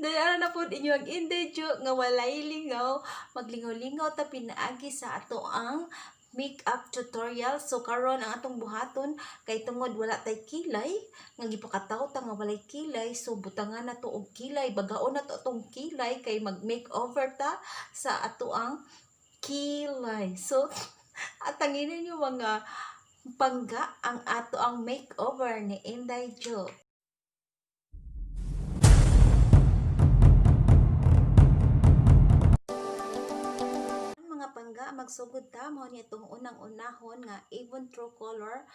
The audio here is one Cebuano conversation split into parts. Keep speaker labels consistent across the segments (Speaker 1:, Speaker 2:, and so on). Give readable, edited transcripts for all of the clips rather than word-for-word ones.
Speaker 1: Dahil na po inyo ang Inday Jo nga walay lingaw, maglingaw-lingaw ta pinaagi sa ato ang makeup tutorial. So karon ang atong buhaton kay tungod wala tay kilay, nga gipakataw ta nga walay kilay, so butangan na to og kilay, bagaon na to atong kilay kay mag makeover ta sa ato ang kilay. So atangin ninyo, mga pangga, ang ato ang makeover ni Inday Jo. Mga pangga, magsugod ta mo ni itong unang-unahon nga Avon True Color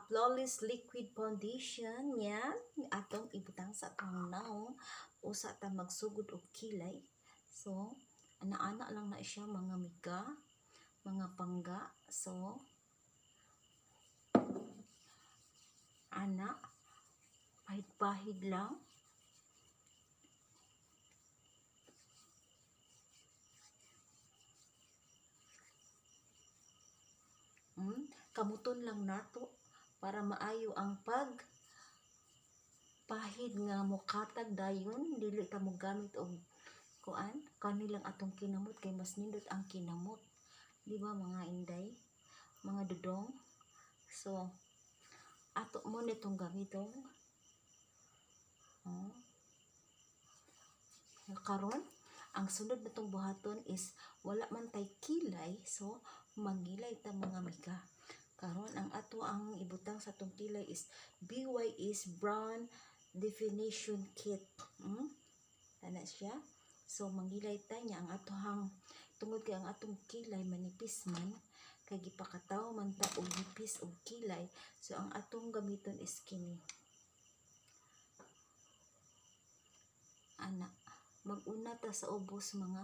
Speaker 1: Flawless Liquid Foundation. Yan, atong ibutang sa atong naong. Usa ta magsugod og kilay. So, ana-ana lang na siya, mga miga, mga pangga. So, ana, pahid-pahid lang. Kamuton lang nato para maayo ang pag pahid nga mokatag dayon. Dili ta mo gamit og kuan, kanilang atong kinamot kay mas nindot ang kinamot, di ba, mga inday, mga dudong? So ato mo nitong gamiton. Oh. Karon ang sunod natong buhaton is wala man tay kilay, so mangilay ta, mga miga. Karon ang ato ang ibutang sa atong kilay is BYS Brown Definition Kit. Ana siya. So mangilay ta niya ang atohang tungod kay ang atong kilay manipis man kay gipakataw man ta og nipis og kilay, so ang atong gamiton is kini. Ana, maguna ta sa ubos, mga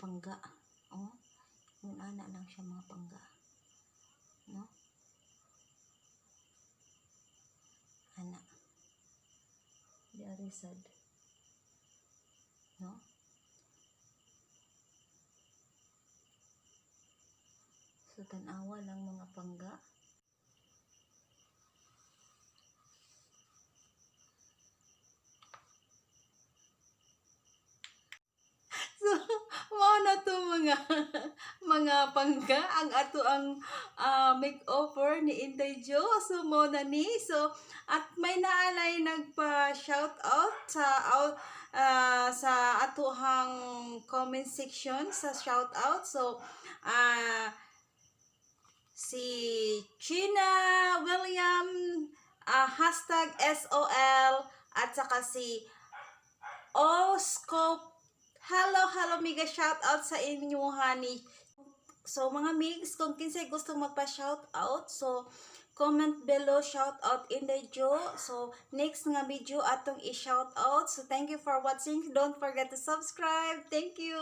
Speaker 1: pangga. Oh, yung ana lang siya, mga pangga, no? Ana di sad, no? So tan-awa lang, mga pangga. So, mao na to, mga pangga, ang ato ang makeover ni Inday Jo. So, mao na ni. So, at may naalay nagpa shout out sa atohang comment section sa shout out. So, si China William #SOL at saka si Oscope. Hello, hello, mega shout out sa inyo, honey. So, mga migs, kung kinsay gustong magpa-shout out, so, comment below, "Shout out Inday Jo." So, next nga video atong i-shout out. So, thank you for watching. Don't forget to subscribe. Thank you.